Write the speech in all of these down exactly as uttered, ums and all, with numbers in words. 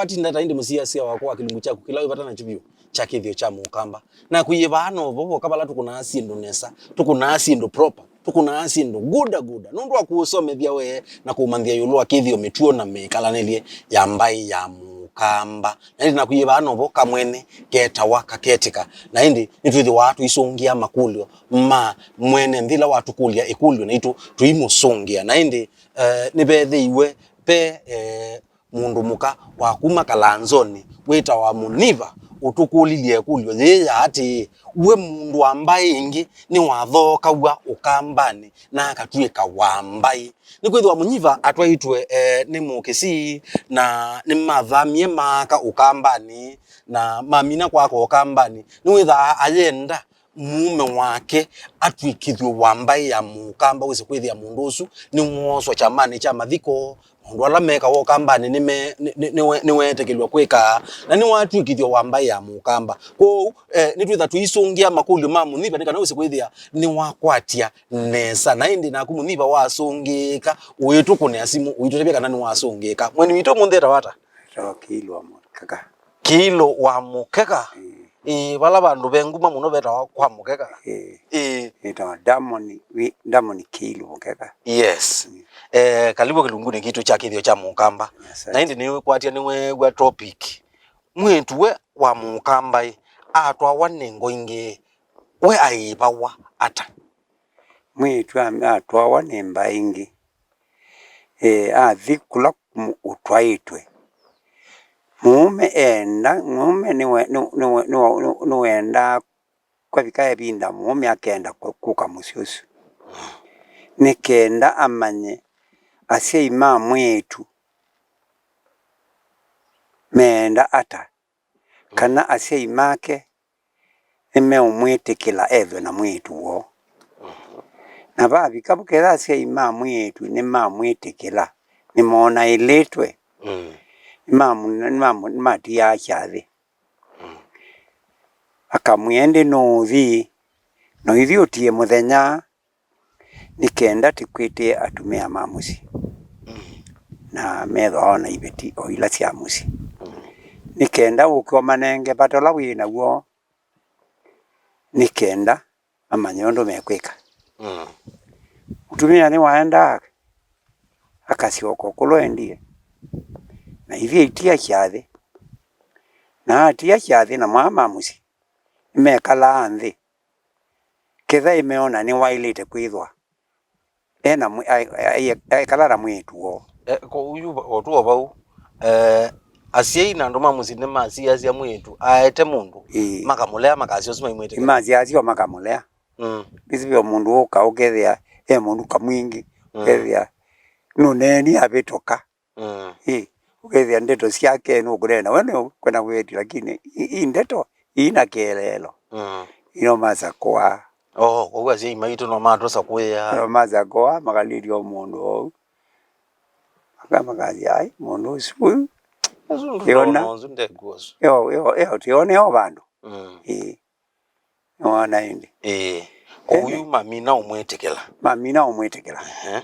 Atinda ta ĩndĩ mũsiasya wakwa wa kĩlungu kyaku kĩla wĩ vata nakyo vyũ kya kĩthĩo kya mũkamba. Na kwĩyĩvaa no vo voka vala tũkũnaa syĩndũ nesa, tũkũnaa syĩndũ proper, tũkũnaa syĩndũ guda guda. Nũndũ wa kũũsomethya we na kũũmanthĩa ĩũlũ wa kĩthĩo, mĩtuo na mĩkalanĩlye ya mbaĩ ya mũkamba. Na ĩndĩ nakwĩyĩvaa no vo kamwene ketawa kaketĩka. Na ĩndĩ nĩtwĩthĩwa tũisũngĩa makũlyo ma mwene nthĩ ĩla watũkũlya ĩkũlyo naitũ tũimũsũngĩa. Na ĩndĩ, eh, nĩvethĩiwe ve, eh, mũndũ mũka wa kuma Kalanzonĩ wĩtawa Mũniva ũtũkũlilye ĩkũlyo yĩĩ ya atĩĩ, we mũndũ wa mbaĩ ĩngĩ nĩwathookaw'a Ũkambanĩ na akatw'ĩka wa mbaĩ? Nĩkwĩthĩwa Mũnyiva atwaĩtwe, eh, nĩ Mũkĩsii, na nĩmathamie maaka Ũkambanĩ, na mamina kwaka Ũkambanĩ. Nĩwĩthaa ayenda mũũme wake atw'ĩkĩthw'e wa mbaĩ ya Mũkamba, wĩse kwĩthĩa mũndũ ũsu nĩwooswa kyamanĩ kya mathiko. Maũndũ ala mekawa Ũkambanĩ nĩme-, nĩ-, nĩ-, nĩwe-, nĩweetĩkĩlw'a kwĩka, na nĩwatw'ĩkĩthw'a wa mbaĩ ya Mũkamba. Kwoou, eh, nĩtwĩtha tũisũngĩa makũlyo ma Mũnyiva nĩ kana wĩse kwĩthĩa nĩwakwatya nesa. Na ĩndĩ naku Mũnyiva wasũngĩĩka, ũitũkũnĩa simũ, ũitũtavya kana nĩwasũngĩĩka. Mweni witũ ũmũnthĩ etawa ata? Etawa Kĩilũ wa Mũkeka. Kĩilũ wa Mũkeka? Ĩĩ. Ĩĩ, vala vandũ ve nguma mũno vetawa kwa Mũkeka? Ĩĩ. Ĩĩ. Ĩtawa Damon, wi-, Damon Kĩilũ Mũkeka. Yes. Mm. Eh, kalivu kĩlungunĩ kitũ kya kĩthĩo kya Mũkamba. Asante. Na ĩndĩ nĩwĩkwatya nĩweew'a topic. Mwĩĩtu we wa Mũkamba-ĩ, atwawa nĩ ngo ingĩ, we aĩvawa ata? Mwĩĩtu a-, atwawa nĩ mbaĩ ingĩ. Ĩĩ, athi kũla kũ-, ũtwaĩtwe. Mũũme eenda, mũũme nĩwe-, nĩ-, nĩwe-, nĩwe-, nĩwendaa kwavika ĩvinda mũũme akenda kũ-, kũka mũsyĩ ũsu. Nĩ kenda amanye asyai ma mwĩĩtu meenda ata, kana asyai make nĩmeũmwĩtĩkĩla ethwe na mwĩĩtu woo. Na vavika kethwa asyai ma mwĩĩtu nĩmamwĩtĩkĩla, nĩmonaĩlĩtwe, Mm. nĩmamu-, nĩmamu-, nĩmatiaa kyathĩ. Mm. Akamwĩa, "Ĩndĩ nũũthi, na ũithi ũtie mũthenya, nĩ kenda tĩkwĩtĩe atumĩa ma mũsyĩ." Mm. Na methwa o na iveti o ila sya mũsyĩ. Mm. Nĩ kenda ũke ũmanenge vata ũla wĩ naw'o, nĩ kenda amanye ũndũ mekwĩka. Mm. Mũtumĩa nĩwaendaa akasyoka o kũla endie, na ithyĩ aitia kyathĩ. Na atia kyathĩ, na maa ma mũsyĩ nĩmekalaa nthĩ, ketha ĩmeona nĩwaĩlĩte kwĩthwa e na mwĩ-, ai-, ai-, aikala na mwĩĩtu woo. E, kwoou yu va-, o tũ o vau, e, asyai na andũ ma mũsyĩ nĩmasiasya mwĩĩtu aete mũndũ, Ĩĩ. makamũlea, makasya ũsu maimwĩtĩkĩla. Nĩmasiasya o makamũlea. Mm. Nĩsĩ ve o mũndũ ũka ũkethĩa e mũndũ kamwingĩ, Mm. ũkethĩa nũneeni avĩtũka. Mm. Ĩ, ũkethĩa ndeto syake nũkũneena we nĩ kwenda kwĩti, lakini i, i ndeto ina kĩeleelo. Mm. Ino masakũa. Oh, kwoou asyai maitũ no matũsakũĩa. No masakũa, makalĩtya o mũndũ ou. Aka makasya, "Ai, mũndũ ũsu ũyu." Ũsu Yona. ndũtoona, ũsu ndekuo ũsu. Yo, yo, yo, tione o vandũ. Mm. Ĩ. Nĩwona ĩndĩ? Ĩĩ. Kwoou Ĩndĩ. yu mamina ũmwĩtĩkĩla. Mamina ũmwĩtĩkĩla. Ehe.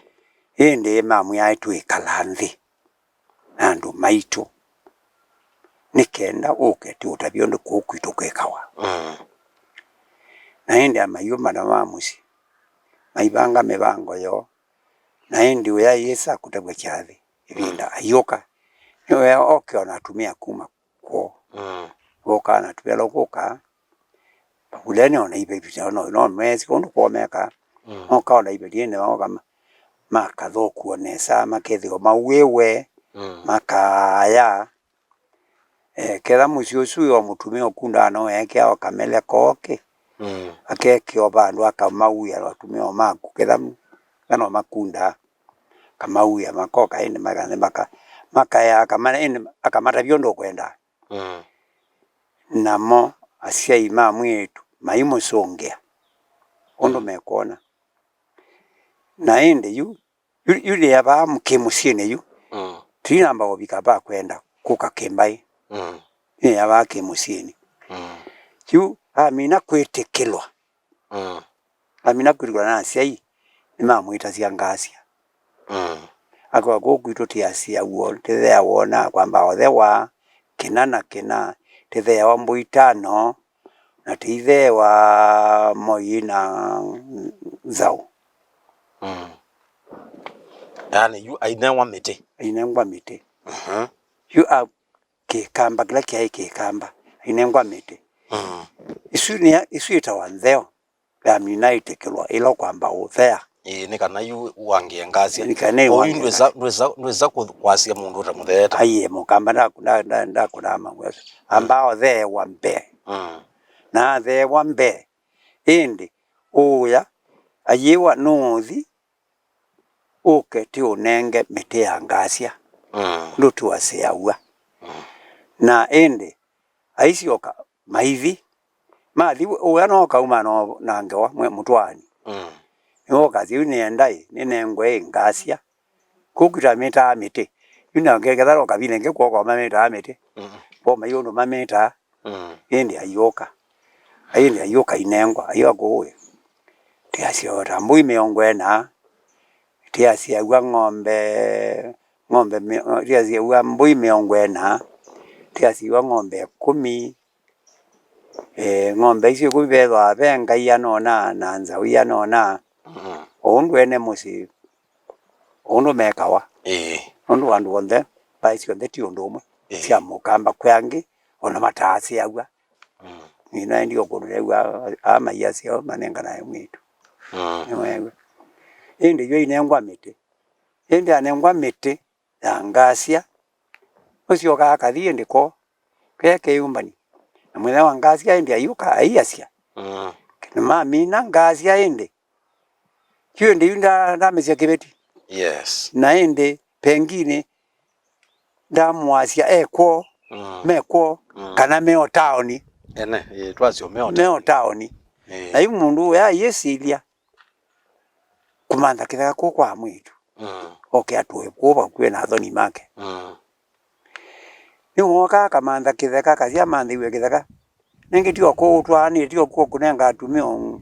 Ĩndĩ mamwĩa twĩkala nthĩ na andũ maitũ, nĩ kenda ũke tũũtavye ũndũ kũu kwitũ kwĩkawa. Mm. Na ĩndĩ amayumana ma mũsyĩ, maivanga mĩvango yoo, na ĩndĩ ũya yĩsa kũtavw'a kyathĩ ĩvinda Mm. ayũka, nĩwe oke ona atumĩa kuma kwoo. Mm. Vokaa na twelo kũka, vavuleni ona iveti, no, no mesi ũndũ kwoo meka. Mm. Moka ona iveti ĩndĩ maoka ma-, makathũkũa nesa, makethĩwa mauĩwe, Mm. makaya. Eh, ketha mũsyĩ ũsu wĩ o mũtumĩa ũkundaa no ekea o kamele koo kĩ. Mm. Akekĩa o vandũ akamauĩa atumĩa o maku, ketha mu-, kana o makundaa. Akamauĩa makoka ĩndĩ maka-, maka-, makaya akama-, ĩndĩ akamatavya ũndũ ũkwendaa. Mm. Namo asyai ma mwĩĩtu maimũsũngĩa ũndũ Mm. mekwona. Na ĩndĩ yu, yu, yu nĩyavaa kĩmũsyĩnĩ yu. Mm. Tũinamba ũvika va kwenda kũka kĩmbaĩ. Mm. Nĩyavaa kĩmũsyĩnĩ. Mm. Yu amina kwĩtĩkĩlwa. Mm. Amina kwĩtĩkĩlwa na asyai, nĩmamwĩtasya ngasya. Mm. Akoa kũu kwitũ tĩasya w'o, tĩthea wona kwamba othewa, kĩna na kĩna, tĩtheeawa mbũi tano, na tĩitheewa moi na nzaũ. Mm. Yaani yu ainengwa mĩtĩ. Ainengwa mĩtĩ. Mhm. Yu a-, kĩkamba, kĩla kyaĩ kĩkamba, ainengwa mĩtĩ. Mm. Isu nĩ, isu ĩtawa ntheo. Yamina ĩtĩkĩlwa ĩla ũkwamba ũthea. Ĩĩ, nĩ kana yu wangĩe ngasya. Nĩ kana yu wangĩe ndwĩsa, ngasya. Ndwĩsa, ndwĩsa kũ-, kwasya mũndũ ũtamũtheete. Aiee, mũkamba ndaku-, nda-, nda-, ndakũnaa mawĩa asu. Amba otheewa mbee. Mm. Na atheewa mbee, ĩndĩ ũũya ayĩwa nũũthi ũke tĩũnenge mĩtĩ ya ngasya. Mm. Ũndũ tĩwasĩaw'a. Mm. Na ĩndĩ aisyoka maithi. Mathi, ũya no kauma no na ngewa mwe mũtwaani. Mm. Nĩwe ũkasya, "Yu nĩenda ĩ, nĩnengwe ĩ ngasya." Kũu kwitũ mamĩtaa mĩtĩ. Yu na nge-, ketha no kavile ĩngĩ kwoko mamĩtaa mĩtĩ. Mm. Bo mai ũndũ mamĩtaa. Mm. Ĩndĩ ayũka. Ĩndĩ ayũka inengwa, ayũka kũũya. Tĩasya o ta mbũi mĩongo ĩna. Tĩasyawa ng'ombe, ng'ombe mĩ-, tĩasyawa mbũi mĩongo ĩna. Tĩasyawa ng'ombe ĩkũmi. Eh, ng'ombe isu ĩkũmi vethĩwa ve ngai anona na nzaũ ianona. Mm. O ũndũ ene mũsyĩ, o ũndũ mekawa. Ĩĩ. Nũndũ andũ onthe, mbaĩ syonthe ti ũndũ ũmwe. Ĩĩ. Sya mũkamba kwĩ angĩ, ona mataasĩaw'a. Mm. Nĩnaendie o kũndũ neew'a aa maiasya manenganae mwĩĩtu. Mm. Nĩweew'a. Ĩndĩ yu ainengwa mĩtĩ. Ĩndĩ anengwa mĩtĩ ya ngasya, ũsyoka akathi ĩndĩ koo, kee kĩyũmbani. Na mũthenya wa ngasya ĩndĩ ayũka aiasya. Mm. Na mamina ngasya ĩndĩ. Yu ĩndĩ yu nda-, ndamesya kĩveti. Yes. Na ĩndĩ pengine ndamũasya e kwoo, mm, me kwoo, mm, kana me o taoni. Ene, ĩĩ, twasyo me o taoni. Me o taoni. Ĩĩ. Na yu mũndũ ũya ayĩsilya kũmantha kĩtheka kũu kwa mwĩĩtu. Mm. Oke atũe kũu vakuvĩ na athoni make. Mm. Nĩwooka akamantha kĩtheka, akasya amanthĩw'e kĩtheka. Nĩngĩ ti o kũu ũtwaanĩte, ti o kuo kũnenga atumĩa ũũ.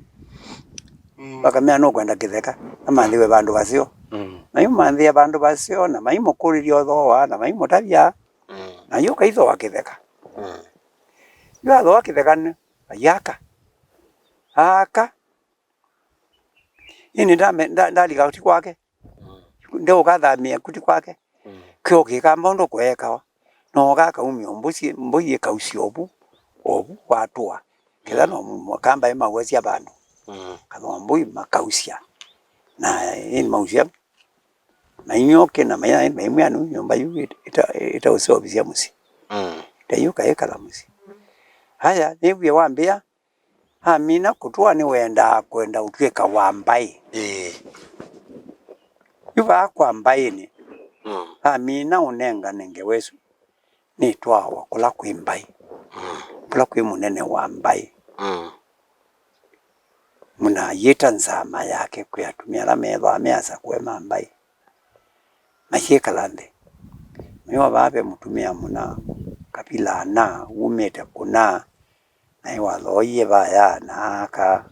Mm. Akamea nũkwenda kĩtheka, amanthĩwe vandũ vaseo. Mm. Maimanthĩa vandũ vaseo, na maimũkũlĩlya ũthooa, na maimũtavya. Mm. Na yu kaithooa kĩtheka. Mm. Yu athooa kĩtheka nĩ ayaka. Aka. Ĩndĩ ndame-, nda-, ndalika kuti kwake. Mm. Ndeũkathamĩa kuti kwake. Mm. Kĩo kĩkamba ũndũ kũekawa. Nooka akaumya mbũi, mbũi ĩkausya ovu, ovu watũa. Ketha, mm, no mũkamba ĩmawasya vandũ. Mm. Kathoma mbũi makausya. Na ĩndĩ mausya, mainyoke na maina ĩndĩ maimwĩa nũ nyũmba yu ĩta-, ĩta-, ĩtaũseũvisya mũsyĩ. Mm. Ĩtayũka ĩkala mũsyĩ. Aya, nĩw'e wambĩa, amina kũtũa nĩwendaa kwenda ũtw'ĩka wa mbaĩ. Ĩĩ. Yu vaa kwa mbaĩnĩ, mm, amina ũnengane ngewa ĩsu nĩtwawa kũla kwĩ mbaĩ, mm, kũla kwĩ mũnene wa mbaĩ. Mm. Mũna ayĩta nzama yake kwĩ atumĩa ala methĩawa me asakũe ma mbaĩ. Mayĩkala nthĩ. Maiwa vaa ve mũtumĩa mũna kavila ana wumĩte kũna, naĩ wathooie vaya na aka,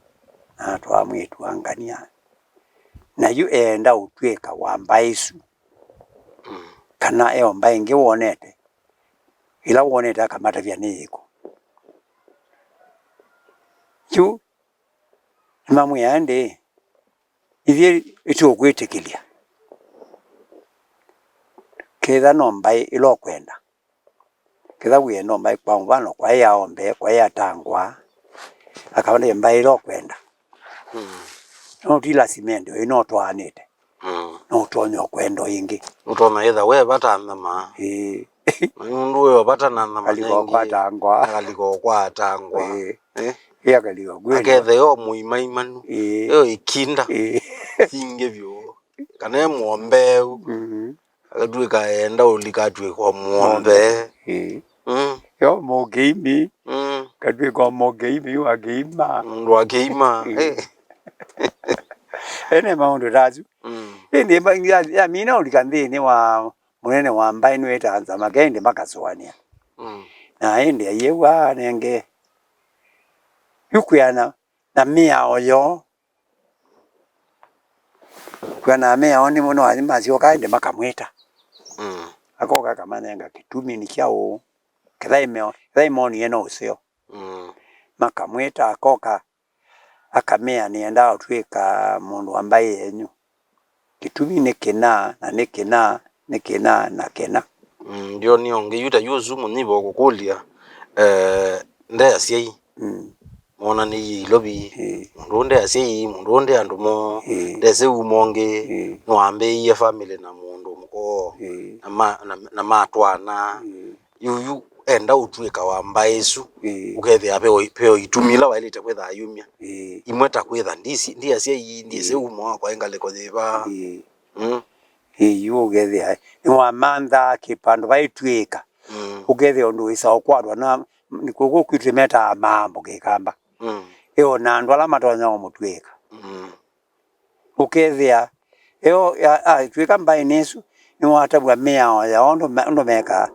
na atwaa mwĩĩtu wa ngania. Na yu eenda ũtw'ĩka wa mbaĩ ĩsu. Mm. Kana e o mbaĩ ĩngĩ wonete, ĩla wonete akamatavya nĩ yĩkũ. Yu nĩmamwĩa, ĩndĩ ithyĩ ĩtũkwĩtĩkĩlya. Ketha no mbaĩ ĩla ũkwenda. Ketha wĩenda mbaĩ, kwa mfano, kwaĩ ya ombe, kwaĩ ya tangwa, akavanda mbaĩ ĩla ũkwenda. Mm. No ti lasima ende ũyũ, no twaanĩte. Mm. No ũtonya ũkwenda ĩngĩ. Ũtonya ĩtha we vata nyama. Ĩĩ. Na nũndũ wĩ o vata na nyama. Kalika nengĩ, kwa tangwa. Akalika kwa tangwa. Ĩĩ. Eh? Ĩĩ, akalika kweli. Akethĩa o mũimaimanu. Ĩĩ. Ĩyo ĩkinda. Ĩĩ. Singĩ vyũ. Kana e mũombeeu. Mm. Akatw'ĩka eenda ũlika atw'ĩka o mũombe. Mũombe. Ĩĩ. Mm. Yo mũkĩimi. Mm. Katw'ĩka o mũkĩimi wa kĩima. Mũndũ wa kĩima. Ĩĩ. Eh. Ene maũndũ ta asu. Mm. Ĩndĩ ma-, ya, yamina ũlika nthĩnĩ wa mũnene wa mbaĩ nĩwĩtaa nzama ke ĩndĩ makasũanĩa. Mm. Na ĩndĩ ayĩw'a nenge yu kwĩana na mĩao yoo. Kwĩana na mĩao nĩ mũno athi masyoka ĩndĩ makamwĩta. Mm. Akoka akamanenga kĩtumi nĩ kyaũ. Ketha ĩmeo, ketha ĩmonie no ũseo. Mm. Makamwĩta akoka, akamea, "Nĩendaa ũtw'ĩka mũndũ wa mbaĩ yenyu. Kĩtumi nĩ kĩna, na nĩ kĩna, nĩ kĩna, na kĩna." Mm, ndionie ũngĩ yu ta yu ũsu mũnyiva ũkũkũlya, eh, ndeasya ii. Mm. Monanĩie ilovi. Ĩĩ. Mũndũ ũũ ndeasya ii, mũndũ ũũ nde andũ moo, Ĩĩ. Ndesĩ uma ũngĩ, Ĩĩ. Nĩwambĩĩie family na mũndũ mũkoo, Ĩĩ. Na ma-, na, na matwana. Ĩĩ. Yu, yu enda ũtw'ĩka wa mbaĩ ĩsu, Ĩĩ. Ũkethĩa veo, veo itumi ila waĩlĩte kwĩtha ayumya. Ĩĩ. Imwe ta kwĩtha, ndisi-, ndiasya ii, ndiĩsĩ Ĩĩ. Uma wakwa ĩ ngalĩko yĩva. Ĩĩ. Mm. Ĩĩ, yu ũkethĩa nĩwamanthaa kĩ vandũ vaitw'ĩka. Mm. Ũkethĩa ũndũ wĩsa ũkwatwa na, nĩ kũkũ kwitũ metaa maambo kĩkamba. Mm. Ĩ, o na andũ ala matonya ũmũtw'ĩka. Mm. Ũkethĩa eo atw'ĩka mbaĩnĩ ĩsu, nĩwatavw'a mĩao ya ũndũ me-, ũndũ mekaa,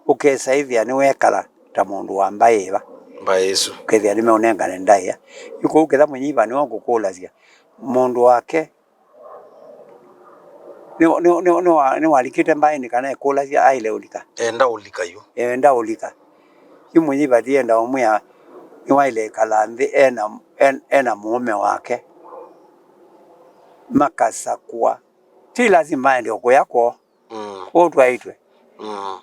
ũkesaĩthĩa nĩwekala ta mũndũ wa mbaĩ ĩva. Mbaĩ ĩsu. Ũkethĩa nĩmeũnengane ndaĩa. Yu kũu ketha mũnyiva nĩwe ũkũkũlasya mũndũ wake, nĩ, nĩ, nĩ, nĩwa-, nĩwalikĩte mbaĩnĩ kana ekũlasya aĩle ũlika? Enda ũlika yu. Enda ũlika. Yu mũnyiva ti enda ũmwĩa nĩwaĩle ĩkala nthĩ ena, en-, ena mũũme wake. Makasakũa. Ti lasima maende o kũya kwoo. Mm. Kũu twaĩtwe. Mm.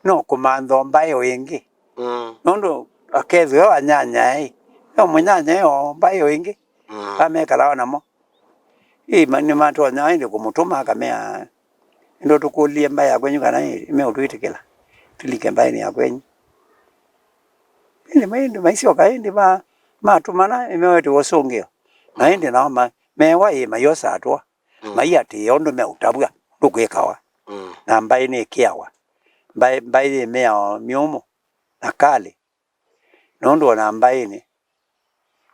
No kũmantha o mbaĩ o ĩngĩ. Mm. Nũndũ akethĩwa anyanyae, e mũnyanyae o mbaĩ o ĩngĩ. Mm. Amekalawa namo. Ĩ, ma-, nĩmatonya ĩndĩ kũmũtũma akamea, "Ĩndĩ ũtũkũlĩe mbaĩ ya kwenyu kana ĩ, meũtwĩtĩkĩla tũlike mbaĩnĩ ya kwenyu." Ĩndĩ ma-, ĩndĩ maisyoka ĩndĩ ma-, matũmana nĩmewetewa ũsũngĩo. Na ĩndĩ nao ma-, mewa ĩ mayosa atũa. Mm. Maiatĩĩa ũndũ meũtavw'a, ũndũ kwĩkawa. Mm. Na mbaĩ nĩkĩawa. Mbaĩ, mbaĩ yĩ mĩao myũmũ na kalĩ. Nũndũ o na mbaĩnĩ,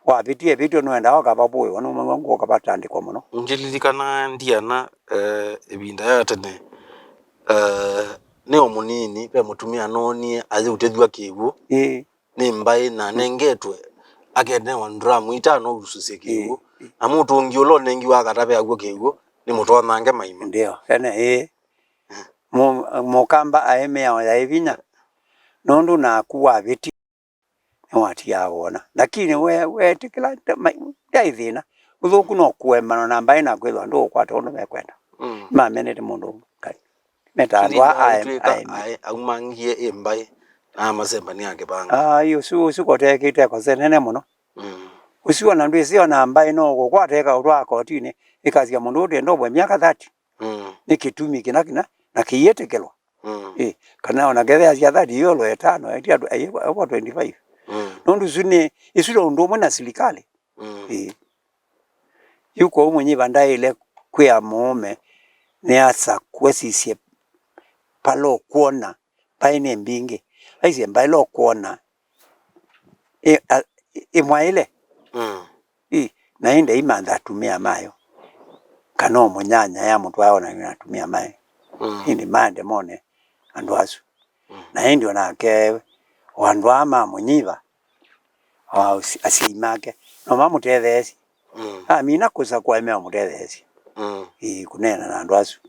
wavĩtie ĩvĩtyo nũendaa ũkavavũĩwa, nũmanya ngũka vatandĩkwa mũno. Ndililikana ndiana, eh, ĩvinda ya tene, eh, nĩ o mũnini, ve mũtumĩa noonie ayĩutĩthw'a kĩw'ũ. Ĩĩ. Nĩ mbaĩ na anengetwe, akenewa ndramu itano ũlusũsye kĩw'ũ. Ĩĩ. Na mũtũngi ũla ũnengiwe akatavea w'o kĩw'ũ, nĩ mũtonange maima. Ndio, tene, ĩĩ. Mũ-, mũkamba aĩ mĩao yaĩ vinya, nũndũ naku wavĩti, nĩwatiaa wona. Lakini we-, weetĩkĩla nda-, ma-, ndaĩ thĩna. Ũthũku no kũemana na mbaĩ na kwĩthwa ndũũkwata ũndũ mekwenda. Mm. Mamenete mũndũ Ngai. Meta andũ aa aĩ-, aĩme. Aĩ-, aumangie ĩ mbaĩ na amasembania kĩvanga. Ai, ũsu, ũsu koteekĩte kose nene mũno. Mm. Ũsu ona ndwĩsĩ ona mbaĩ no ũkũkwata ĩkaũtwaa kotinĩ, ĩkasya mũndũ ũtenda ũvwe myaka thirty. Mm. Nĩ kĩtumi kĩna kĩna na kĩiĩtĩkĩlwa. Mm. Ĩ, kana ona kethĩa sya thirty yolo etano, eti andũ, aĩ, aĩ kwa twenty-five. Mm. Nũndũ isu nĩ, isu nĩ ũndũ ũmwe na silikalĩ. Mm. Ĩ. Yu kwoou mũnyiva ndaĩle kwĩa mũũme nĩasakũe sisye pala ũkwona mbaĩ nĩ mbingĩ. Aisye mbaĩ ĩla ũkwona ĩ-, a-, ĩ-, ĩmwaĩle. Mm. Ĩ, na ĩndĩ aimantha atumĩa mayo. Kana o mũnyanya ya mũtwae onany'a na atumĩa mayo. Mm. Ĩndĩ maende mone andũ asu. Mm. Na ĩndĩ onake o andũ aa ma mũnyiva, o asi-, asyai make, no mamũtetheesye. Mm. Amina kũsakũa meũmũtetheesya. Mm. Ĩĩ, kũneena na andũ asu.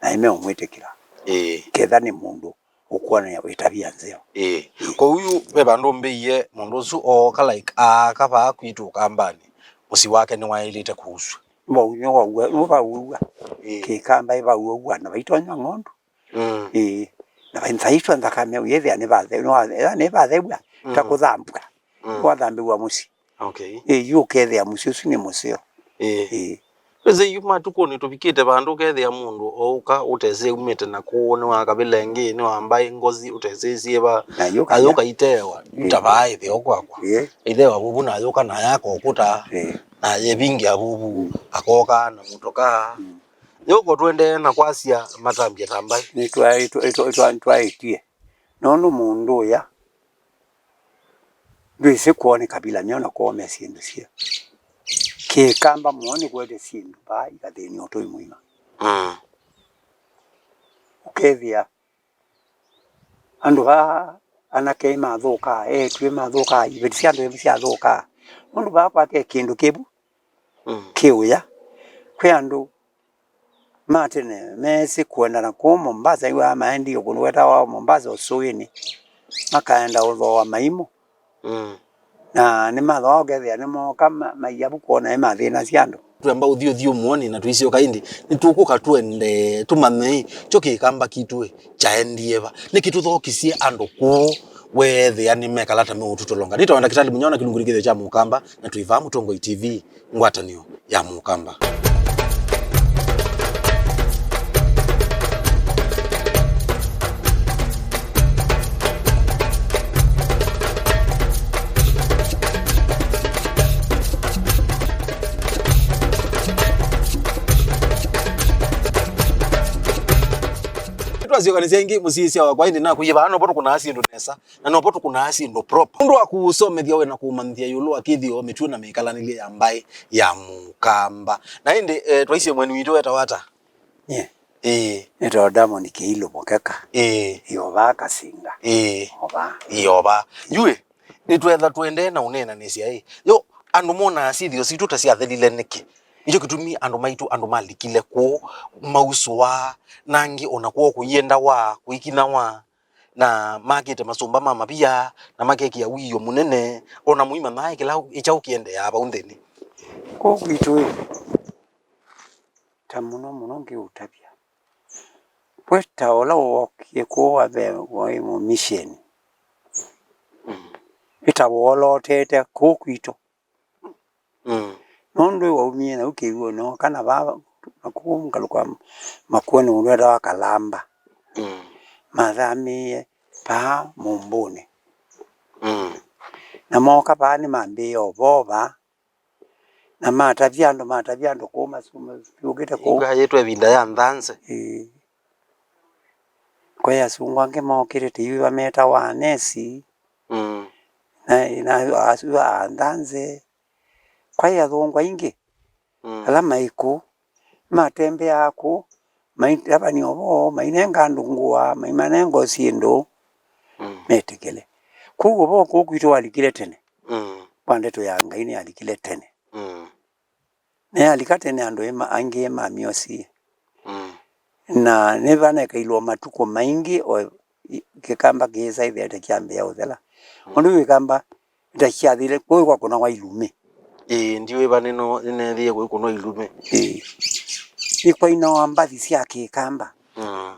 Na ĩmeũmwĩtĩkĩla. Ĩĩ. Ketha nĩ mũndũ ũkwonany'a wĩ tavia nzeo. Ĩĩ. Ĩĩ. Kwoou yu ve vandũ mbĩie mũndũ ũsu ooka, like, aaka vaa kwitũ Ũkambanĩ, mũsyĩ wake nĩwaĩlĩte kũusw'a. Vau nĩwauwa, nĩvauwa. Ĩĩ. Kĩkamba ĩvauwa na vaitonya ng'ondu. Mm. Ĩĩ. Na vaithaitwa nthakame, ũyĩthĩa nĩvathe-, nĩwa-, ethĩa nĩvathew'a, ta Mm. kũthambw'a. Mm. Nĩwathambĩw'a mũsyĩ. Okay. Ĩĩ, yu ũkethĩa mũsyĩ ũsu nĩ mũseo. Ĩĩ. Ĩĩ. Wĩsĩ yu matukũnĩ tũvikĩte vandũ ũkethĩa mũndũ ooka ũtesĩ aumĩte na kũũ, nĩwakavĩla ĩngĩ, nĩwamba ĩ ngosi ũtesĩsie va. Na ayũka ayũka itewa, Ĩĩ. Ta vaa ĩtheo kwakwa. Ĩĩ. Itewa vuvu na ayũka na ayaka ũkũta, Ĩĩ. Na ayevingĩa vuvu, Mm. Akoka na mũtokaa. Mm. Yũko tũendee na kwasya matambya ta mbaĩ. Nĩtwaĩ-, twa-, twa-, twa-, twaĩtie. Nũndũ mũndũ ũya ndwĩsĩ kwoo nĩ kabila nĩona kwoo me syĩndũ syĩ. Kĩkamba mũno nĩkwete syĩndũ vaa ikathĩnĩa ũtũi mũima. Mm. Ũkethĩa andũ vaa anake mathũkaa, eĩtu mathũkaa, iveti sya andũ syathũkaa. Nũndũ vaa kwake kĩndũ kĩvu. Mm. Kĩũya. Kwĩ andũ ma tene meesĩ kũenda na kũu Mombasa, ĩwaa maendie kũndũ wetawa Mombasa ũsũĩnĩ. makaenda ũthooa maimũ. Mm. Na nĩmathooa ũkethĩa nĩmooka ma-, maia vu kwona ĩmathĩnasya andũ. Twamba ũthiũthiũ mũoni na tũisyoka ĩndĩ, nĩtũkũka twende tũmanye ĩ, kyo kĩkamba kitũ ĩ, kyaendie va? Nĩkĩ tũthokisye andũ kũũ weethĩa nĩmekala ta meũtũtolonga? Nĩtawa Ndakĩtalĩ Mũnyao na kĩlungu nĩ kĩthĩo kya Mũkamba, na twĩ vaa Mũtongoi T V, ngwatanĩo ya Mũkamba. Twasyokanĩsya ĩngĩ, mũsyaĩĩsya wakwa, ĩndĩ nakwĩie vaa novo tũkũnaa syĩndũ nesa. Na novo tũkũnaa syĩndũ proper. Ũndũ wa kũũsomethya we na kũũmanyĩthya ĩũlũ wa kĩthĩo, mĩtuo na mĩkalanĩlye ya mbaĩ ya Mũkamba. Na ĩndĩ, eh, twaisye mweni witũ wetawa ata? Nye. Ĩĩ. Nĩtawa Damon Kĩilũ Mũkeka. Ĩĩ. Ĩovaa Kasinga. Ĩĩ. Ovaa. Ĩovaa. Yu ĩ, nĩtwetha tũendee na ũneenanĩsya ĩ. Yo, andũ monaa syĩthĩo sitũ ta syathelile nĩkĩ? Nĩkyo kĩtumi andũ maitũ, andũ malikile kũũ, mausũaa, na angĩ ona kwoo kũiendawa, kũikinyawa. Na makĩte masũmba ma mavia, na makekĩa wiio mũnene, o na mũimanyaa kĩla ĩ kyaũ kĩendeeaa vau nthĩnĩ. Kũũ kwitũ-ĩ, ta mũno mũno ngĩũtavya, we ta ũla wookie kũũ wa mbee waĩ mũmisheni, mm, ĩ ta woolootete kũũ kwitũ. Mm. Nũndũ waumie nau kĩw'ũnĩ, ooka na vaa na kũu ngalũko ya Makueni ũndũ wetawa Kalamba. Mm. Mathamĩĩe vaa Mũmbũnĩ. Mm. Na mooka vaa nĩmambĩĩe ũvoo vaa. Na matavya andũ, matavya andũ kũu masu-, masyũkĩte kũu. Ĩngwa yĩtwa ĩvinda ya Nthanze. Ĩĩ. Kwĩ asungũ angĩ mokĩte tĩiw'a metawa anesi. Mm. Na, na asu a Nthanze. Kwaĩ athũngũ aingĩ, mm, ala maĩ kũu, matembeaa kũu, maitavany'a ũvoo, mainenga andũ ngũa, maimanenga o syĩndũ, mm, metĩkĩle. Kwoou ũvoo kũu kwitũ walikile tene. Mm. Kwa ndeto ya Ngai nĩyalikile tene. Mm. Na yalika tene andũ ĩma-, aingĩ mamyosie. Mm. Na nĩvanekailwe matukũ maingĩ o i-, kĩkamba kĩĩsa ĩthĩete kyambĩĩa ũthela. Mm. Ũndũ kĩkamba ĩta kyathĩle, kũĩ kwakũnawa ilumĩ. Ĩĩ, ndiũĩ va nĩno-, nĩneethĩie kũikũnwa ilumĩ. Ĩĩ. Nĩkwainawa mbathi sya kĩkamba. Mm.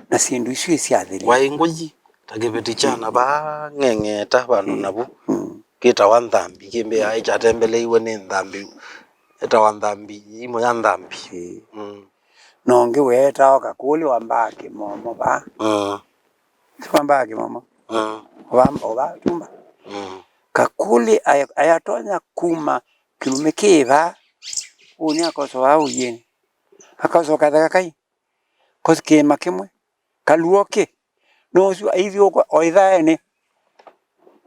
Na syĩndũ isu ĩsyathelile. Waĩ ngũyi, ta kĩveti kya na vaa ng'eng'eta vandũ, ĩĩ, navu. Mm. Kĩtawa nthambi, kĩmbĩaa kyatembeleiwe nĩ nthambi. Ĩtawa nthambi, imo ya nthambi. Ĩĩ. Mm. Na ũngĩ weetawa Kakũlĩ wambaa kĩmomo vaa. Mm. Si wambaa kĩmomo? Mm. Ovaa, ovaa tumba. Mm. Kakũlĩ ay-, ayatonya kuma kĩlumĩ kĩ vaa. Ũũ nĩ akosoa ũyĩnĩ. Akosoka theka kai. Kosi kĩĩma kĩmwe. Kaluo kĩ. No ũsu aithyũũka o ĩthaenĩ.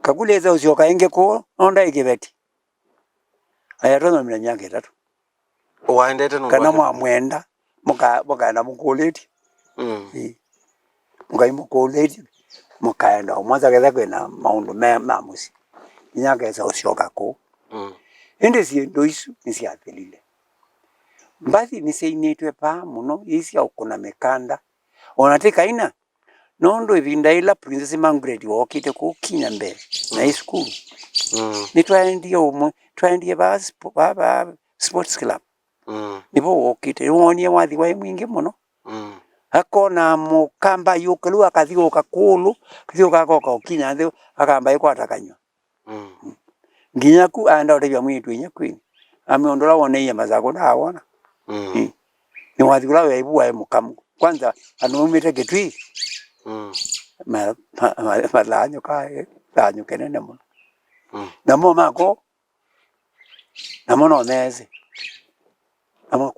Kakũlĩ ĩsa ũsyoka ĩngĩ kũũ, no ndaĩ kĩveti. Ayatonya mĩthenya myaka ĩtatũ. Waendete nũndũ kana wa mwamwenda, mũka-, mũkaenda mũkũlĩtye. Mm. Ĩĩ. Mũkaimũkũlĩtye, mũkaenda o mwanza ketha kwĩna maũndũ me ma mũsyĩ. Nginya akesa ũsyoka kũu. Mm. Ĩndĩ syĩndũ isu nĩsyathelile. Mbathi nĩsyainĩtwe vaa mũno, ii sya ũkũna mĩkanda. O na ti kaina, nũndũ ĩvinda yĩla Princess Margaret wookĩte kũu kinya mbee, na ĩ sukulu, mm, nĩtwaendie ũmwe, twaendie vaa spo-, vaa, vaa Sports Club. Mm. Nĩvo wookĩte. Nĩwoonie wathi waĩ mwingĩ mũno. Mm. Akona mũkamba ayũka, rĩu akathiũũka kũlũ, akathiũũka akoka ũkinya nthĩ, akamba ĩkwata kanyw'a. Mm. Nginya ku aenda ũtavya mwĩĩtu inya kwĩnĩ. Amwĩa ũndũ ũla woneie Masakũ ndaawona. Mm. Mm. Nĩ wathi ũla weevu waĩ mũkamu. Kwanza, andũ maumĩte Kĩtui. Mm. Ma-, ma-, ma-, mathanyũka, thanyũ kĩnene mũno. Mm. Namo mako, namo no meesĩ. Namo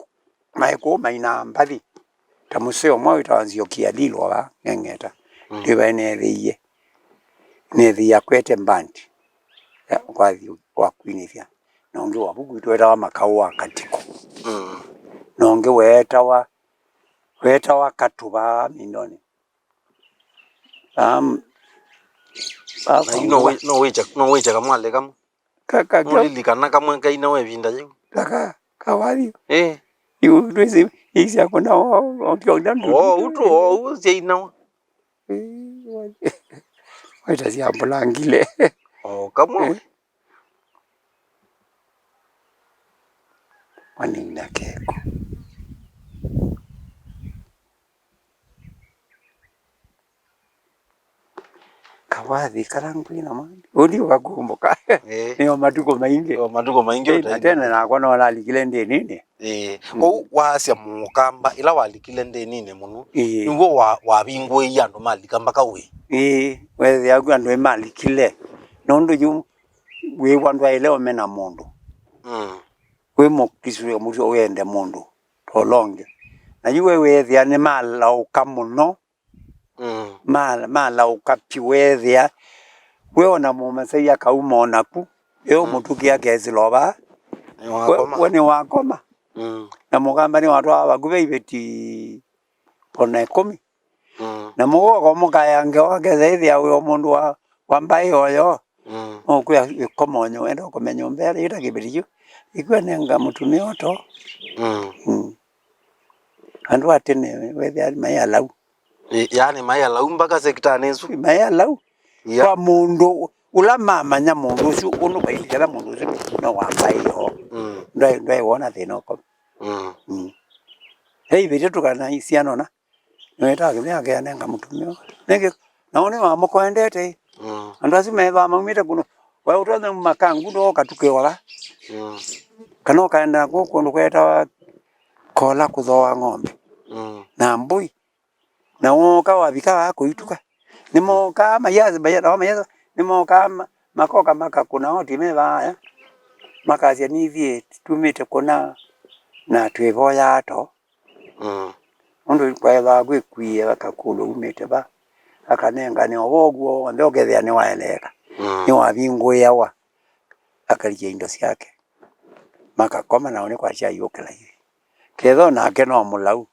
maĩ kũu mainaa mbathi. Ta mũseo ũmwe wĩtawa Nzioki Alilo wa Ng'eng'eta. Mm. Ndĩvae neethĩie. Neethĩie akwete mbandi ya kwathi wa kwinĩthya. Na ũngĩ wa vuku witũ wetawa Makaũ wa Katiko. Mm. Na ũngĩ weetawa, weetawa Katũ vaa Mindonĩ. Um, na yu no wĩ-, no wĩkye, no wĩkye kamwalĩ kamwe. Ka-, ka-, nũlilikana kamwe kainawa ĩvinda yĩu? Kaka, kawathi. Eh. Yu ndwĩsĩ, ĩisya kũna o, o, o, o, o, ũtu, o, u syainawa. Eh. Waita sya mbulangile. O kamwe. Eh. Wanina keko. Kawathi kala ngwina mani. Ũndi ũkakumbuka. Eh. Nĩyo matukũ maingĩ. Nĩyo matukũ maingĩ. Eh, na ũtainga. Tene nakwa no nalikile ndĩninĩ. Ĩĩ. Mm. Kwoou waasya mũkamba, ĩla walikile ndĩninĩ mũno, ĩĩ, nĩw'o wa-, wavingũĩie andũ malika mbaka wĩ? Ĩĩ, weethĩa kwĩ andũ malikile. Nũndũ yu wĩw'a ndwaĩle ũmena mũndũ. Mm. Wĩ Mũkristo mũsyo wĩende mũndũ ta ũla ũngĩ. Na yu we weethĩa nĩmalaũka mũno. Mm. Ma-, malaũka vyũ, weethĩa we ona mũmasai akauma o naku, e, mm, ũmũtukĩa kesĩla o vaa. Nĩwakoma. We, we nĩwakoma. Mm. Na mũkamba nĩwatwaa vakuvĩ iveti ona ĩkũmi. Mm. Na mũgoka mũkaea ngewa, kethĩa ĩthĩa wĩ o mũndũ wa, wa mbaĩ oyo. Mm. Ũkwĩa ĩkoma o nyũmba, enda ũkome nyũmba ĩla yĩta kĩveti kyu. Ĩkwĩa nenga mũtumĩa oto. Mm. Mm. Andũ a tene weethĩa maĩ alau. Ĩ, yaani maĩ alau mbaka sektanĩ ĩsu? Maĩ alau. Yeah. Kwa mũndũ ũla mamanya mũndũ ũsu, ũndũ vailĩ kana mũndũ ũsu no wa mbaĩ yoo. Mm. Ndwaĩ, ndwaĩ wona thĩna ũkoma. Mm. Mm. He ivĩtyo tũkana isiana ona. Nĩwĩtaa kĩvĩa akeanenga mũtumĩa. Nĩngĩ, nao nĩ wamũkoendete. Mm. Andũ asu methĩawa maumĩte kũndũ. We ũtonya makangu ndooka tukĩwaga. Mm. Kana ũkaenda kũ kũndũ kwetawa Kola kũthooa ng'ombe. Mm. Na mbũi. Na wooka wavika vaa kũituka. Nĩmookaa mayasa, mayasa, nao mayasa, nĩmookaa ma-, makoka makakũna oti me vaya. Makasya nithiĩ tumĩte kũna na twĩvoyaa to. Mm. Nũndũ kwaĩvawa kwĩ kwie kakũlũ umĩte va. Akanengane o w'o w'o w'onthe ũkethĩa nĩwaeleeka. Mm. Nĩwavingũĩawa. Akalikya indo syake. Makakoma nao nĩ kwasya ayũkĩla ĩthĩ. Ketha onake no mũlau.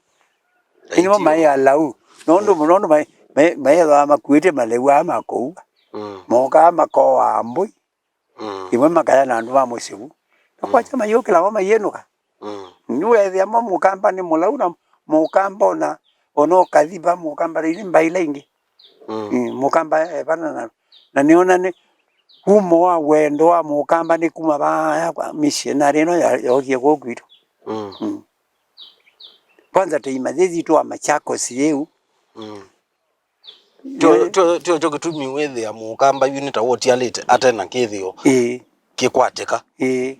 Ĩndĩ mo maĩ alau. Nũndũ, mm, nũndũ maĩ, maĩ, maĩthĩawa makuĩte maleu aa ma kũua. Mm. Mokaa makowaa mbũi. Mm. Imwe makaya na andũ ma mũsyĩ vu. Na, mm, kwakya mayũkĩla mo mayĩnũka. Mm. Nĩweethĩa mo mũkamba nĩ mũlau na mũkamba ona, ona ũkathi va mũkamba ĩnĩ mbaĩ ila ingĩ. Mm. Mm, mũkamba evana na, na nĩona nĩ wumo wa wendo wa mũkamba nĩ kuma vaya kwa missionary ĩno ya-, yookie kũu kwitũ. Mm. Mm. Kwanza tũima yĩyitũ wa Machakos yĩu. Mm. Tyo, ĩĩ, tyo, tyo, tyo kĩtumi wĩthĩa mũkamba yu nĩ ta wũtialĩte ate na kĩthĩo, ĩĩ, kĩkwatĩka. Ĩĩ.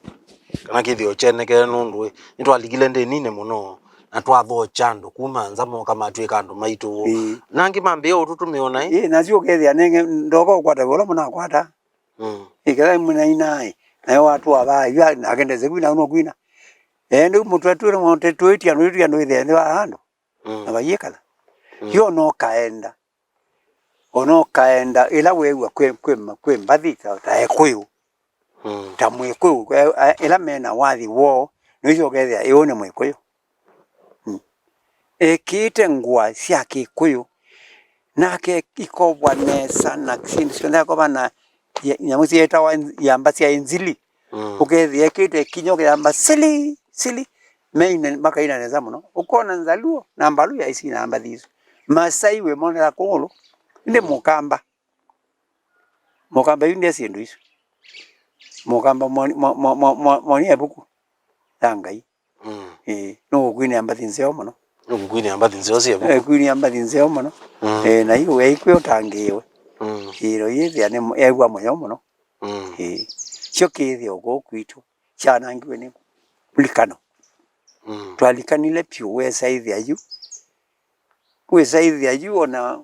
Kana kĩthĩo kyenekee nũndũ ĩ, nĩtwalikile ndĩninĩ mũno, na twathokya andũ kuma nza moka matw'ĩka andũ maitũ. Ĩĩ. Na angĩ mambĩĩa ũtũtũmĩa ona ĩ. Ĩĩ, nasyo ũkethĩa nenge ndoka ũkwata wĩa ũla mũnakwata. Mm. Ĩketha mũnaina ĩ, nayo watũa vaa yu nake ndese kwina, no kwina. Ĩĩ, nĩ mũtwe twĩ, twĩtie andũ, twĩtie andũ ĩthĩa nĩ vaa andũ. Mm. Na vaiĩkala. Mm. Yu ona ũkaenda, ona ũkaenda, ĩla weew'a kwĩ, kwĩ, kwĩ mbathi ta, ta Ekũyũ, mm, ta Mwĩkũyũ, e-, e-, ĩla mena wathi woo, nĩwĩsĩ ũkethĩa ĩũ nĩ Mwĩkũyũ. Mm. Ekĩĩte ngũa sya Kĩkũyũ, nake ikovwa nesa na syĩndũ syonthe, akova na ya-, nyamũ syĩtawa iamba sya ĩnzili. Mm. Ũkethĩa ekĩte kinya ũkĩyamba sili, sili. Meina, makaina nesa mũno. Ũkona Nzaluo na Mbaluya isinaa mbathi isu. Masai wĩmonela kũng'ũlũ. Ĩndĩ, mm, Mũkamba. Mũkamba yu ndesĩ syĩndũ isu. Mũkamba moni-, mo-, mo-, mo-, mo-, monie ĩvuku ya Ngai. Mm. Ĩĩ, nũkũkwinĩa mbathi nzeo mũno. Nũkũkwinĩa mbathi nzeo sya ĩvuku. Eh, kwinĩa mbathi nzeo mũno. Mm. Eh, na yu eikwĩ ũtangĩĩwe. Mm. Ĩĩ, no yĩthĩa nĩ, ew'a mũyo mũno. Mm. Ĩĩ. Syo kĩthĩo kũu kwitũ kyanangiwe nĩ ũlikano. Mm. Twalikanile vyũ, wĩsaĩthya yu. Wĩsaĩthya yu ona,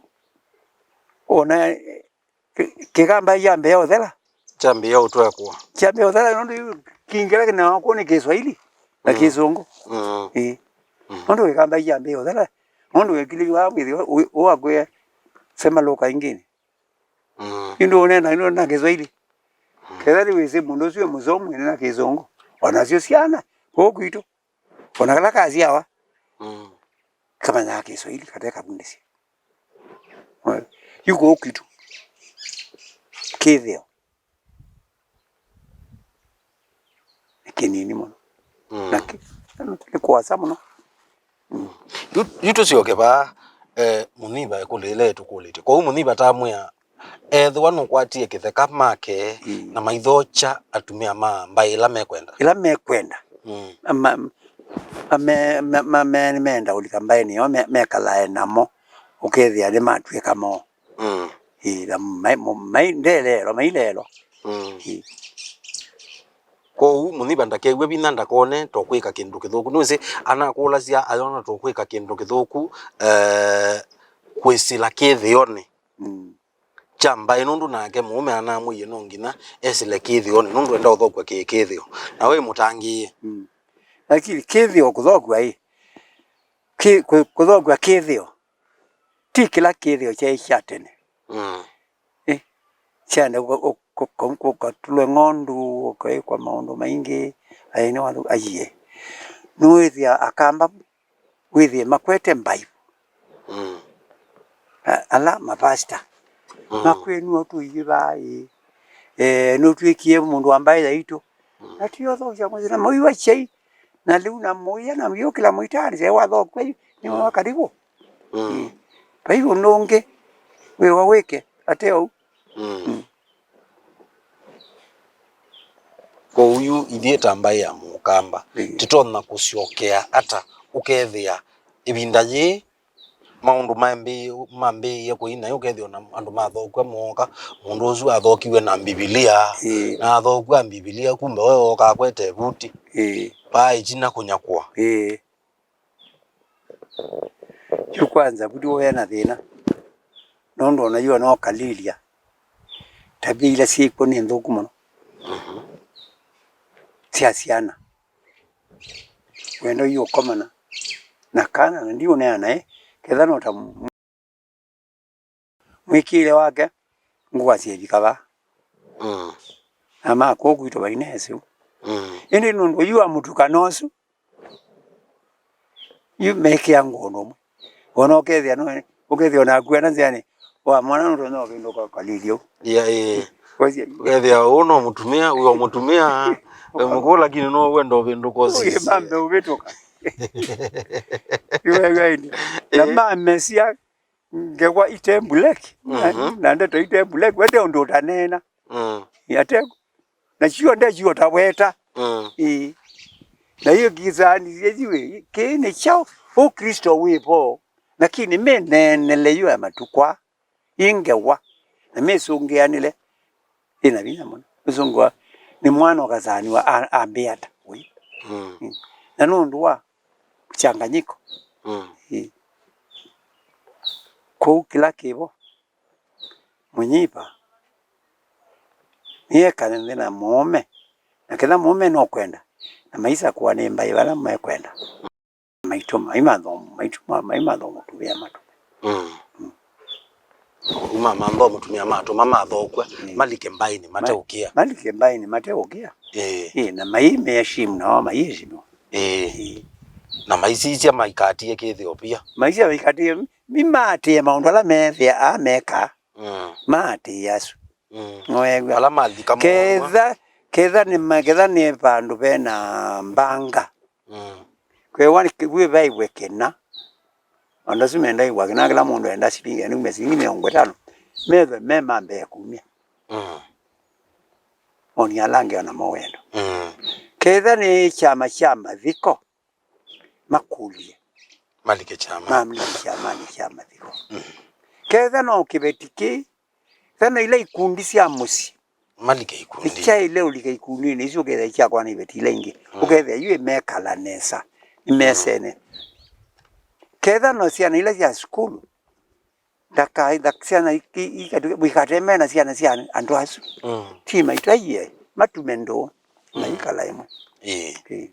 ona, eh, kĩ-, kĩkamba kyambĩĩa ũthela. Kyambĩĩa ũtwekwa. Kyambĩĩa ũthela nũndũ yu kĩngĩla kĩnawa kũu nĩ Kĩswaili na, mm, Kĩsũngũ. Mm. Ĩĩ. Mm. Nũndũ kĩkamba kyambĩĩa ũthela. Nũndũ wekilĩw'a mwĩthĩ ũakwĩa sema lugha ingine. Mm. Yu ndũũneena ĩno na Kĩswaili. Mm. Ketha nĩwĩsĩ mũndũ ũsu e mũsomu ene na Kĩsũngũ. Onasyo syana kũu kwitũ. Ona kala kasyawa. Mm. Kamanyaa Kĩswaili kate kavundĩsye. Yu kũu kwitũ. Kĩthĩo. Nĩ kĩnini mũno. Mm. Na kĩ-, nĩ kũasa mũno. Mm. Yu, yu tũsyoke vaa, Eh, Mũnyiva ekũlĩle tũkũlĩtye. Kwoou Mũnyiva tamwĩa, ethĩwa nũkwatie kĩtheka make, mm, na maithokya atumĩa ma mbaĩ ĩla mekwenda. Ĩla mekwenda. Mm. Ma, ma, me, me, ma, me, nĩmeenda ũlika mbaĩnĩ yoo, me, mekalae namo, ũkethĩa nĩmatw'ĩka moo. Mm. Ĩĩ, na mai, mo, mai, ndelelwa, mailelwa. Mm. Ĩĩ. Kwoou Mũnyiva ndakew'e vinya, ndakone tokwĩka kĩndũ kĩthũku. Nĩwĩsĩ, anakũlasya ayona tokwĩka kĩndũ kĩthũku, eh, kwĩsĩla kĩthĩonĩ, mm, kya mbaĩ, nũndũ nake mũũme anamwĩie no nginya esĩle kĩthĩonĩ, nũndũ enda ũthokw'a kĩ-, kĩthĩo. Na we mũtangĩĩe. Mm. Lakini kĩthĩo kũthokw'a ĩ, kĩ-, kũ-, kũthokw'a kĩthĩo, ti kĩla kĩthĩo kyaĩ kya tene. Mm. Ĩ, kyenda kũ-, kũ-, kũ-, kũ-, kũkatulwe ng'ondu, ũkaĩkwa maũndũ maingĩ, aĩ nĩwathũ-, aiee. Nũĩthĩa Akamba wĩthĩe makwete mbaĩ. Mm. A-, ala mapasta. Mm. Makwenu ũtũithi vaa ĩ. Eh, nũtw'ĩkie mũndũ wa mbaĩ yaitũ. Mm. Na tiyo thokya mũthenya mauiwa kyai. Na lĩu na mũia na yũkĩla mũitanĩ, se wathokwa yu, nĩ, mm, wa karibu. Mm. Mm. Vai ũndũ ũngĩ wĩwa wĩke, ate ũu. Mm. Mm. Kwoou yu ithyĩ ta mbaĩ ya Mũkamba, mm, tũtonya kũsyokea ata ũkethĩa ĩvinda yĩĩ maũndũ mambĩĩe, mambĩĩe kũi naĩ, ũkethĩa ona andũ mathokw'a mooka, mũndũ ũsu athokiw'e na Mbivilia, ĩĩ, na athokw'a Mbivilia, kumbe we ooka akwete ĩvuti. Ĩĩ. Vaa ĩtina kũnyakũa. Ĩĩ. Yu kwanza vuti ũya na thĩna, nũndũ ona yu ona ũkalilya, tavia ila syĩkw'o nĩ nthũku mũno. Mhm. Sya syana. Wendo yu ũkomana na kana, na ndiũneana naĩ, ketha no ta m-, mwĩkĩĩle wake ngũa syĩvika vaa. Mm. Na ma kũu kwitũ mainesĩ. Mm. Ĩndĩ nũndũ yu wa mũtukano ũsu, yu mekĩa ngũndũ ũmwe. Ona ũkethĩa no, ũkethĩa ona akuana nzĩanĩ, wamwona nũtonya ũvĩndũka ũkalilya ũu. Ya, ĩĩ. Ũkethĩa ũũ no mũtumĩa, ũyũ mũtumĩa, we mũkũũ lakini no wenda ũvĩndũka ũsisye. Mambe ũvĩtũka. Ĩĩ. Na mamesya ngewa ite mbuleki, na, mhm, na ndeto ite mbuleki, wete ũndũ ũtaneena. Mm. Ate, na syonthe syo ũtaweta. Mm. Ĩĩ. Na hiyo kisaani syeziwe, kĩĩ nĩ kyaũ? Ũkristo wĩ vo, lakini mĩneenele yu ya matukũ aa, ĩ ngewa, na mĩsũngĩanĩle ĩna vinya mũno. Ũsũngĩwa nĩ mwana ũkasaaniwa a-, ambĩa ata ũyũ? Mm. Mm. Na nũndũ wa mchanganyiko. Mm. Ĩĩ. Kũu kĩla kĩvo, Mũnyiva nĩekale nthĩ na mũũme, na kĩla mũũme nũkwenda, na maisakũa nĩ mbaĩ vala mekwenda. Maitũ, mai mathomo, maitũ, ma-, mai mathomo tũvĩa matũ. Mm. Mm. Uma mantho mũtumĩa matũma mathokw'a, mm, malike mbaĩnĩ mate, ma-, ũkĩa. Malike mbaĩnĩ mate ũkĩa. Ĩĩ. Ĩĩ, na mai meashimu nao maiesimiwa. Ĩĩ. Ĩĩ. Na maisisya maikatie kĩthĩo pia. Maisya maikatie, mi maatĩĩe maũndũ ala meethĩa aa mekaa. Mm. Maatĩĩe asu. Mm. Nĩweew'a? Ala malika ketha, ketha nĩ ma-, ketha nĩ vandũ vena mbanga. Mm. Kwewa nĩ kĩw'ĩ vaĩw'e kĩna. Andũ asu menda ĩw'a kĩna, kĩla mũndũ enda silingi, anaume silingi mĩongo ĩtano. Methwe me ma mbee kumya. Mm. Oni ala angĩ ona mo wendo. Mm. Ketha nĩ kyama kya mathiko, makũlye. Malike kyama. Mamlike kyamanĩ kya mathiko. Mm. Ketha no kĩveti kĩĩ, kana ila ikundi sya mũsyĩ. Malike ikundi. Ikyaĩle ũlika ikundinĩ isu, ũkethĩa ikyakwana iveti ila ingĩ. Mm. Ũkethĩa yu ĩmekala nesa, nĩmesene. Mm. Ketha no syana ila sya sukulu, ndaka-, nda-, syana i-, i-, ikatu-, wĩkatemee na syana sya andũ asu. Mm. Ti maitaiye, matume ndũũ, na, mm, ikala ĩmwe. Ĩĩ. Ĩĩ.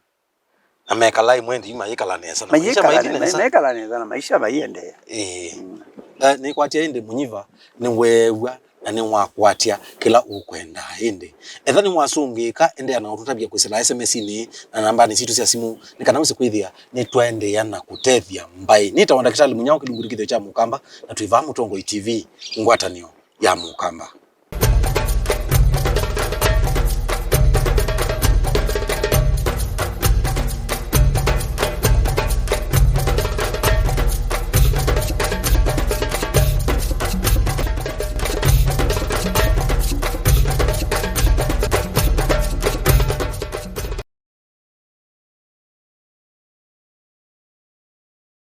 Na mekala ĩmwe nthĩ, mayĩkala nesa, na maisha mayĩkala maithi ne-, nesa. Mekala nesa, na maisha maiendeea. Ĩĩ. Mm. Na nĩkwatya ĩndĩ Mũnyiva nĩweew'a na nĩwakwatya kĩla ũkwenda ĩndĩ. Etha nĩwasũngĩĩka, endeea na ũtũtavya kwĩsĩla S M S-inĩ na nambanĩ sitũ sya simũ, nĩ kana wĩse kwĩthĩa nĩtwaendeea na kũtethya mbaĩ. Nĩtawa Ndakĩtalĩ Mũnyao, kĩlungu nĩ kĩthĩo kya Mũkamba, na twĩ vaa Mũtongoi T V, ngwatanĩo ya Mũkamba.